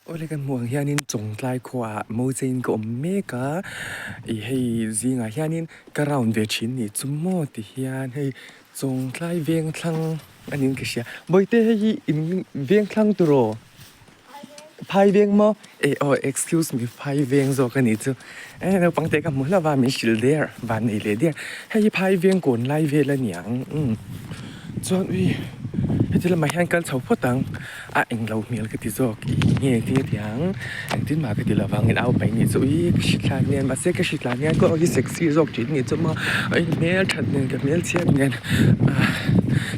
Awle kan hmuh ang hianin Chawngtlai khuaah Mosein ka awm mek a, ih hei zingah hianin ka round ve thin nih chu maw ti hian hei Chawngtlai veng thlang a niin ka hria. Bawihte hei hi in veng thlang turaw? Phai veng maw? Eh aw excuse me phai veng zawk a nih chu. Eh naupang te ka hmu hlauh a min hrilh der van nei leh der. Hei hi phai veng kawn lai vel a niang umm chuan ui heti lamah hian kal chho phawt ang a englo hmel ka ti zawk ih nge engtin nge ti ang engtin mah ka ti lovang in au mai nih chu ui ka hritlan nen mahse ka hritlan hian ka aw hi sexy zawk thin nih chu maw ui hmel that nen ka hmel chhiat nen ah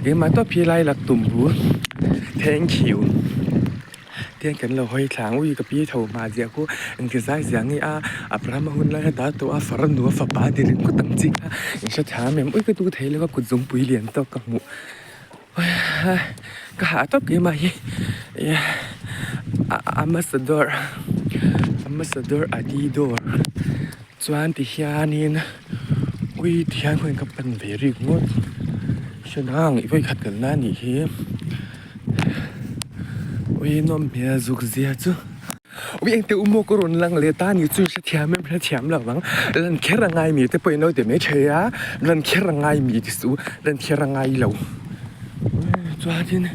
keimah tawp hi lai lak tum bu thank you. Tiang kan lo hawi thla ang ui ka pi tho hma zia khu engti zai zia nge a Abraham a hun lai a ta tawh a farnu a fapa a ti ringawt ang chi kha in hre thiam em ui ka duh thei lo a kut zungpui lian tawk ka hmuh ka hah tawp keimah hi ambassador ambassador adidor chuan ti hianin ui ti hian khawiah ka pan ve rik ngawt hrenang i vawikhat kalna anih hi. Ui nawm hmel zuk zia chu ui engte u maw ka rawn lang leh ta ni chu hrethiam em hrethiam lo ang lan kher a ngai mi te pawh in lo ti mai thei a lan kher a ngai mi ti suh lan kher a ngai lo chuanin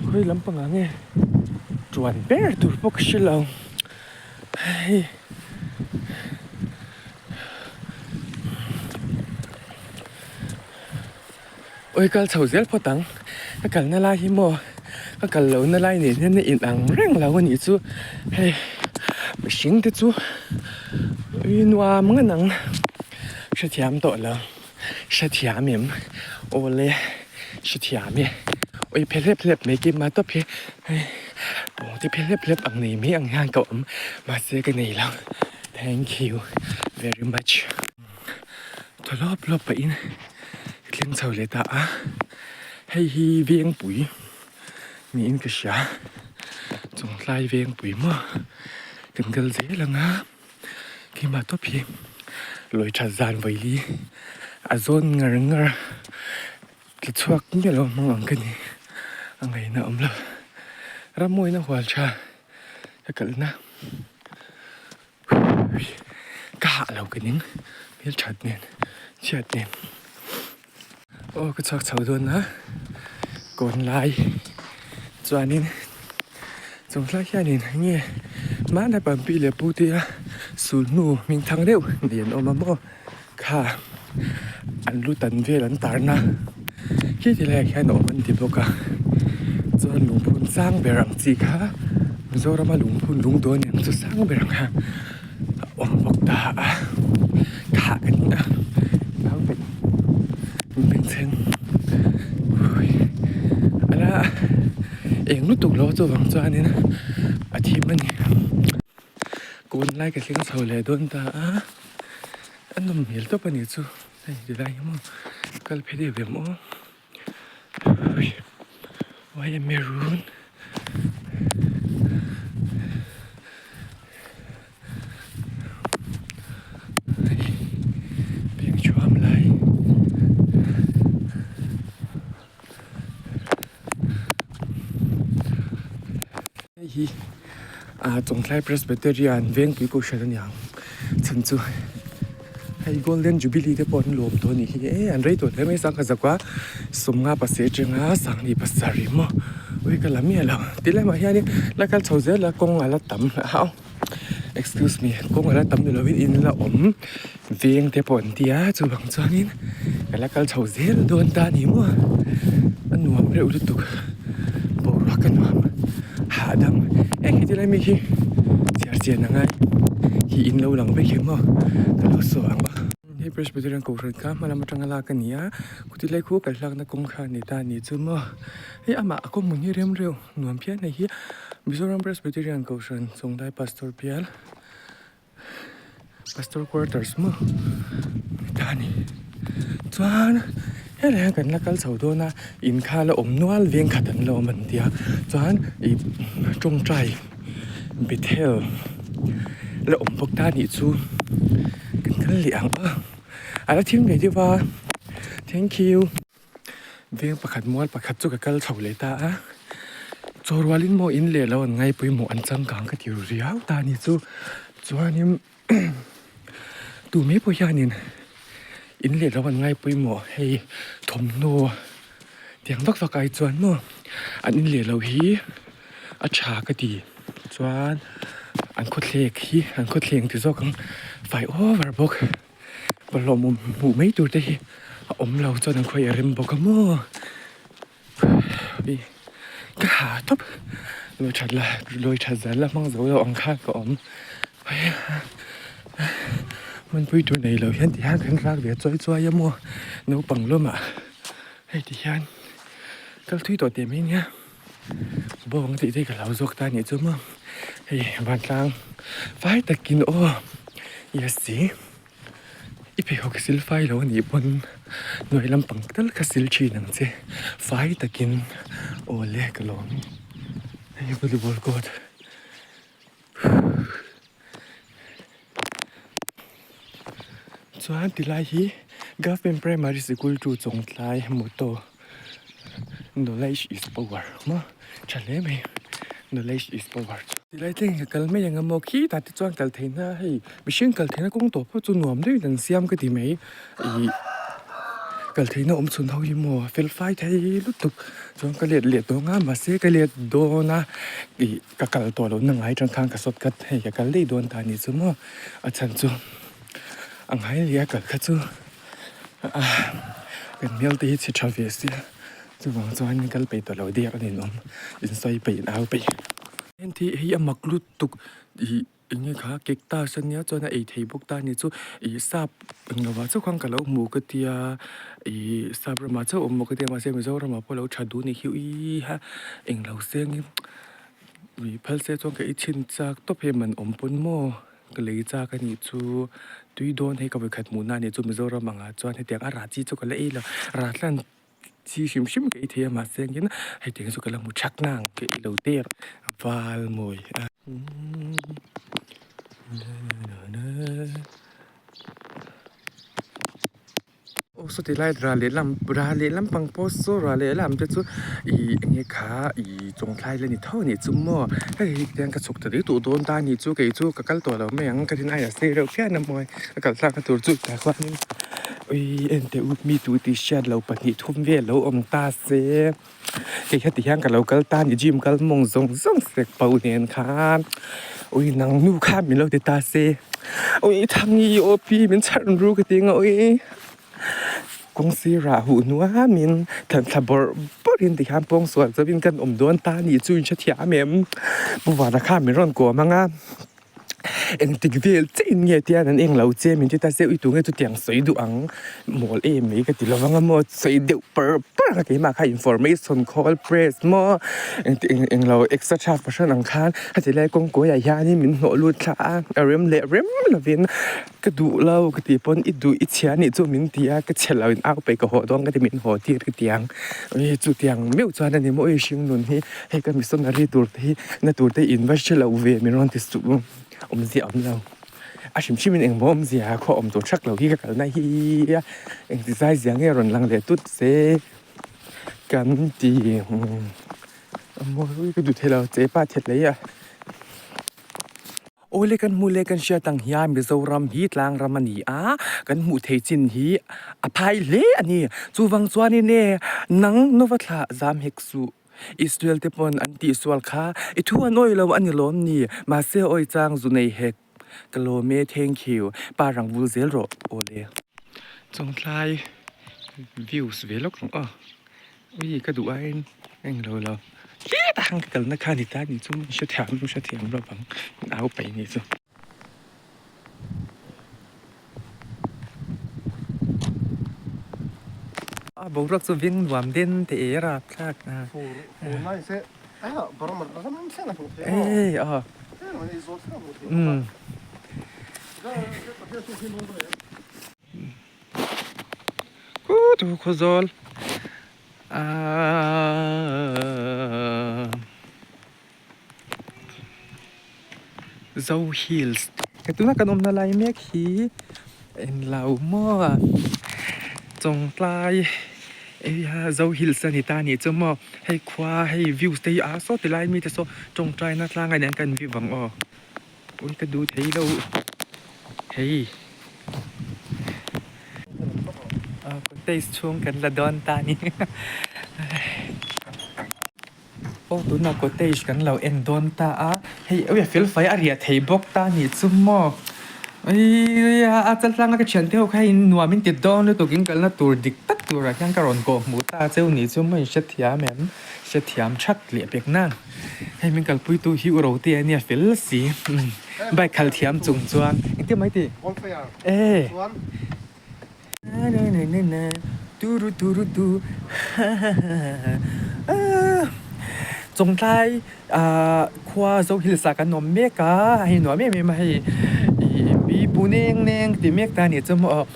khawi lampang ah nge tuan ber tur pawh ka hre lo hei. Awi kal chho zel phawt ang, ka kalna lai hi maw ka kal lohna lai nen hian a in ang reng lo a nih chu hei mihring te chu ui nuam ngan ang hrethiam tawh lo hrethiam em awle hrethiam e awi phe hlep hlep mai keimah tawp hi hei pawng te phe hlep hlep ang nei mai ang hian ka awm mahse ka nei lo thank you very much. Thaw lawp lawp pahin ka thleng chho leh ta a, hei hi Vengpui niin ka hria Chawngtlai Vengpui maw kan kal zel ang a keimah tawp hi lawi that zan vawi a zawn ngar ngar a tla chhuak miah lo hmang ang ka ni a ngaihna a awm lo ramawina hual tha ka kalna. Ka hah lo ka ning hmel that nen chhiat nen aw ka chhuak chho dawn a kawn lai chuanin chung thlai hianin enge hmanah pampi leh pu te a sulhnu hming thang deuh nei an awm a maw kha an lu tan vel an tarna khi ti laiah khian a awm an ti bawk a chuan lungphun sang ber ang chi kha Mizorama lungphun lung dawn em chu sang ber ang kha a awm bawk ta a thah ka ni a naupang bengchheng ala eng lutuk lo chuvang chuanin a thim a ni. Kawn lai ka thleng chho leh dawn ta a, a nawm hmel tawp a nih chu hei ti lai hi maw kal phei deuh ve maw why maroon peng thuam lai. Hei hi ah Chawngtlai Presbyterian Vengpui Kohhran a ni ang chhan chu hei Golden Jubilee te pawh an lawm tawh a nih hi e an rei tawh hle mai sangha zaka sawmnga pasarih atanga sanghnih pasarih maw ui ka la miah lo ti lamah hianin la kal chho zel a kawng a la tam a excuse me kawng a la tam ni lovin in la awm veng te pawh an ti a chuvang chuanin ka la kal chho zel dawn ta a ni maw a nuam reuh lutuk boruak a nuam hahdam heng hi tilai mi hi chhiar chian a ngai hi in lo lang vek hi maw ka lo sawi ang a hei Presbyterian kohhran kha hma lam atanga lak a ni a khuti lai khu kal hlakna kawng kha a ni ta a ni chu maw hei amah a kawng hmun hi rem reuh nuam phian hei hi Mizoram Presbyterian kohhran Chawngdai Pastor bial Pastor quarters maw ta a ni chuan helai hian kan la kal chho dawn a in kha la awm nual veng khat an la awm an tia chuan ih tawngtai bethel la awm bawk ta anih chu kan kal leh ang a a la thim ve deuh a thank you. Veng pakhat mual pakhat chu ka kal chho leh ta a. Chaw rualin maw in leh lo an ngai pawimawh an changkang ka ti ru riau ta a ni chu. Chuanin tu mai pawh hianin in leh lo an ngai pawimawh hei thawmhnaw tiang vak vak ai chuan maw an in leh lo hi a tha ka ti. Chuan an khawthlek hi an khawthleng ti zawk ang fai over bawk. Bawlhhlawh hmuh mai tur te hi a awm lo chuan an khawih a rem bawk a maw. Ka ha tawp lawi that la lawi that zel la hmang zo lo ang khan ka awm hmanpui tur nei lo hian ti hian kan rak ve chuai chuai a maw naupang lawmah hei ti hian kal thui tawh teh mai nia bawng tih te ka lo zawk ta anih chu maw hei vantlang fai takin aw yes chi. I pheikhawk sil fai lo anih pawn hnuai lampang tal kha sil thin ang che fai takin aw le ka lawm hei volleyball court chuan tilai hi government primary sikul chu chawngtlai motto knowledge is power maw tha hle mai knowledge is power. Tilai thleng hi kal mai ang a maw khitah te chuan kal theihna hei mihring kal theihna kawng tawh pawh chu nuam deuhin an siam ka ti mai ih kal theihna awm chhun ho hi maw a fel fai thei lutuk chuan ka let leh tawh ang a mahse ka let dawn a ih ka kal tawh loh na ngai atang khan ka sawt khat hei ka kal daih dawn ta a nih chu maw a chhan chu a ngai leh a kal kha chu ah kan hmel te hi chhe tha ve sia chuvang chuan kal peih tawh lo der a ninawm insawi peih in au peih. Heng hi a mak lutuk ih eng nge kha cactus ania chuan a ei thei bawk ta a ni chu ih sap englo ah chauh khan ka lo hmu ka tia ih sap ramah chauh awm maw ka tia mahse Mizoramah pawh a lo tha duh a nih hi uii ha englo sengin ih phal se chuan ka ei chhin chak tawp hei man awm pawn maw ka lei chak a nih chu tui dawn hei ka vawikhat hmuhna a nih chu Mizoram angah chuan hetiang a rah chi chu ka la ei lo rah hlan. Chi hrim hrim ka ei thei a mahse engin hei tiang chu ka la hmu thak nang ka ei lo der a val mawi a. Aw saw ti lai ral lehlam ral lehlam pang pawh saw ral lehlam te chu ih eng nge kha ih chawngthlai la ni tho a nih chu maw hei hi tiang ka chhuk ta daih duh dawn ta a nih chu kei chu ka kal tawh lo mai ang ka rin aiah sei reuh phian a mawi a kal thlak na tur chu tah khuanin. Ui enteh u mi tu tih hriat loh pahnih thum vel lo awm ta se kei heti hian ka lo kal ta a ni gym kal mawng zawng zawng sek pau nen khan ui nang nu kha min lo ti ta se ui thangi aw pi min chhan ru ka ti ang a ui kawng sirah huh nuamin thlan thla bawrh bawrhin tikhan pawngsual chauhin kan awm dawn ta a nih chu in hrethiam em pu vana khan min rawn kawm ang a. Engtik vel che in nge tian an eng lo che min ti ta se ui tunge chutiang sawi duh ang mawl em mai ka ti lo vang a maw sawi deuh par par ang a keimah kha information khawl press maw engti eng eng lo extra tha fahran ang khan heti lai kawngkawi ah hianin min hnawh lut thla a a rem leh rem lovin ka duh lo ka tih pawn i duh i chhia anih chu min ti a ka chhe lo in au peih ka haw dawn ka ti min haw tir ka ti ang chutiang meuh chuan a ni maw i hring nun hi. Hei ka missionary tur te hi na tur te in va hre lo ve min rawn ti suh awmzia a awm lo a hrim hrim in engmaw awmzia khaw awm tur thak lo hi ka kalna hi a engti zai zia nge rawn lang leh tut se kan ti mawi ka duh thei lo che pa thet leh a. Awle kan hmuh leh kan hriat ang hian Mizoram hi tlang ram a ni a, kan hmuh theih chin hi a phai hle a ni. Chuvang chuanin e nang Nova thlah zam hek suh. Israel te pawn an tihsual kha i thu an awih lo a ni lawm ni? Mahse awi chang zu nei hek ka lawm e thank you. Pa rang vul zel rawh awle. Chawngtlai views ve lawk ang aw. Ui ka duh aiin englo lo hlet ang ka kalna kha ni ta ni chu hrethiam hrethiam lo vang au paih ni chu. A boruak chu veng nuam den teh e rapthlak a. Ei aw. Umm. Khu khawzawl aaa. Zo Hills he tuna kan awmna lai mek hi englo maw Chawngtlai. Eia Zo Hills a ni ta anih chu maw hei khua hei views te hi a saw ti lai mite saw tawngtaina tlanga nen kan view ang aw ui ka duh thei lo hei cottage chhung kan la dawn ta a ni aw tunah cottage kan lo en dawn ta a hei ui a fel fai a riah thei bawk ta a nih chu maw eia a chaltlanga ka thiante ho kha hei nuam in ti dawn lutuk in kalna tur dik tak turah hian ka rawn kawh hmuh ta cheu nih chu maw in hrethiam em hrethiam that leh pek nan hei min kalpui tu hi u Rote a nia fel si bike khalh thiam chung chuan engtin mai tih e. Chawngtlai khua Zo Hills ah kan awm mek a, hei nuam em em a hei ih mi pu neng neng ti mek ta a nih chu maw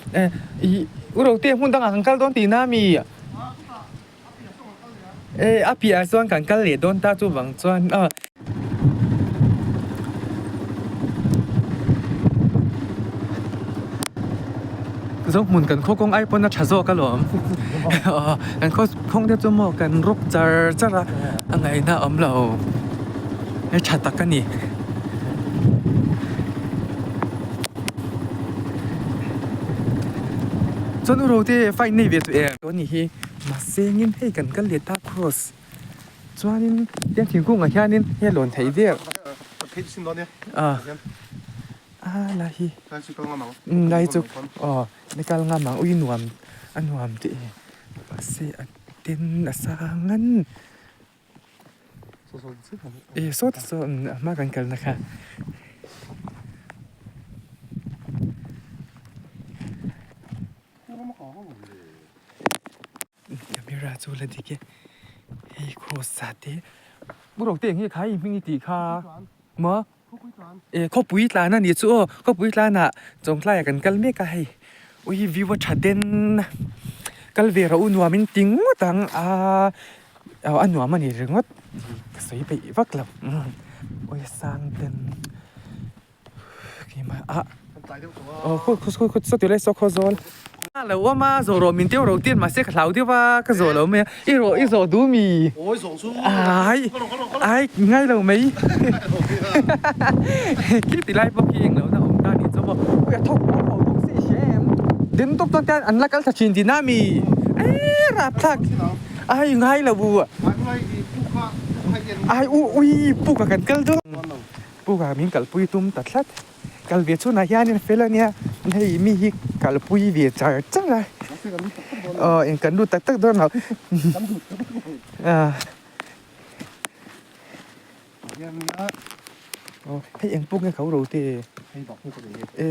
ih u Rote hmun dangah kan kal dawn tihna ami e a piahah chuan kan kal leh dawn ta chuvang chuan aw. Zohmun kan khaw kawng ai pawn a tha zawk alawm kan khaw kawng te chu maw kan rawk char char a a ngaihna a awm lo hei tha tak a ni. Chuan u Rote fight nei ve chu em? Tawh a nih hi mahse engin hei kan kal leh ta cross. Chuanin tiang thingkungah hianin hei a lawn theih der. A a lai hi umm lai chu aw ni kal ngam ang ui nuam a nuam tih hi mahse a ten a sang an e sawtah sawn a hma kan kalna kha. Camera chu la dik e hei cross ah te pu ro te eng nge kha i hming i tih kha maw e khawpui tlan a nih chu aw khawpui tlan ah chawngtlai ah kan kal mek a hei ui view a tha den a kal ve rawh u nuam in ti ngawt ang a a nuam a ni ringawt ka sawi peih vak lo ui a sang den keimah ah aw khu khu khu khu saw tilai saw khaw zawl a lo awm a zawh rawh min teuh ro tir mahse ka hlau deuh a ka zawh lo mai a i rawh i zawh duh mi ai ai ngai lo mai khi tilai pawh khi englo na awm ta nih chu maw ui a thawk haw haw bawk si i hria em den tawp chuan tian an la kal thla thin tihna mi eee rapthlak ai ngai lo ai u ui puk a kan kal dawn. Pukah min kalpui tum ta tlat. Kal ve chhunah hianin a fel a nia, hei mi hi kalpui ve char char a. Aw eng kan lut tak tak dawn lo. Aw hei eng puk nge kho ro te? E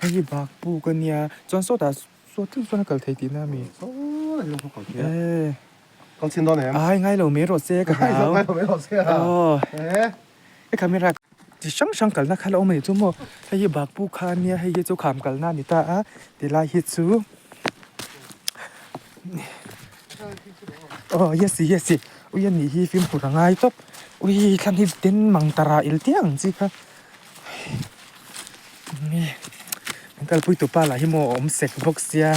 hei hi bak puk a nia, chuan sawtah saw thleng sawn a kal thei tihna a mi? E. Kal chhin dawn em? Ai ngai lo mai rawh se ka hlau. Ngai lo mai rawh se a. Aw. He camera chi hrang hrang kalna kha la awm a nih chu maw. Hei hi bakpu kha ania hei hi chu kham kalna a ni ta a tilai hi chu aw yes yes ui a nih hi fimkhur a ngai tawp ui thlang hi den mang tara il tiang ang chi kha an kalpui tupa lah hi maw a awm sek bawk sia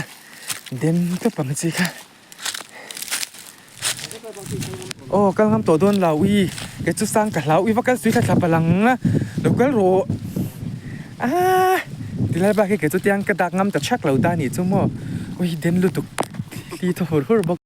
den tawp ang chi kha. Aw kal ngam tawh dawn lo ui kei chu sang ka hlau ui va kal sui thla thla palang a lo kal rawh aaa tilai bak hi kei chu tiang ka dak ngam ta thak lo ta nih chu maw ui den lutuk thli thaw hur hur bawk.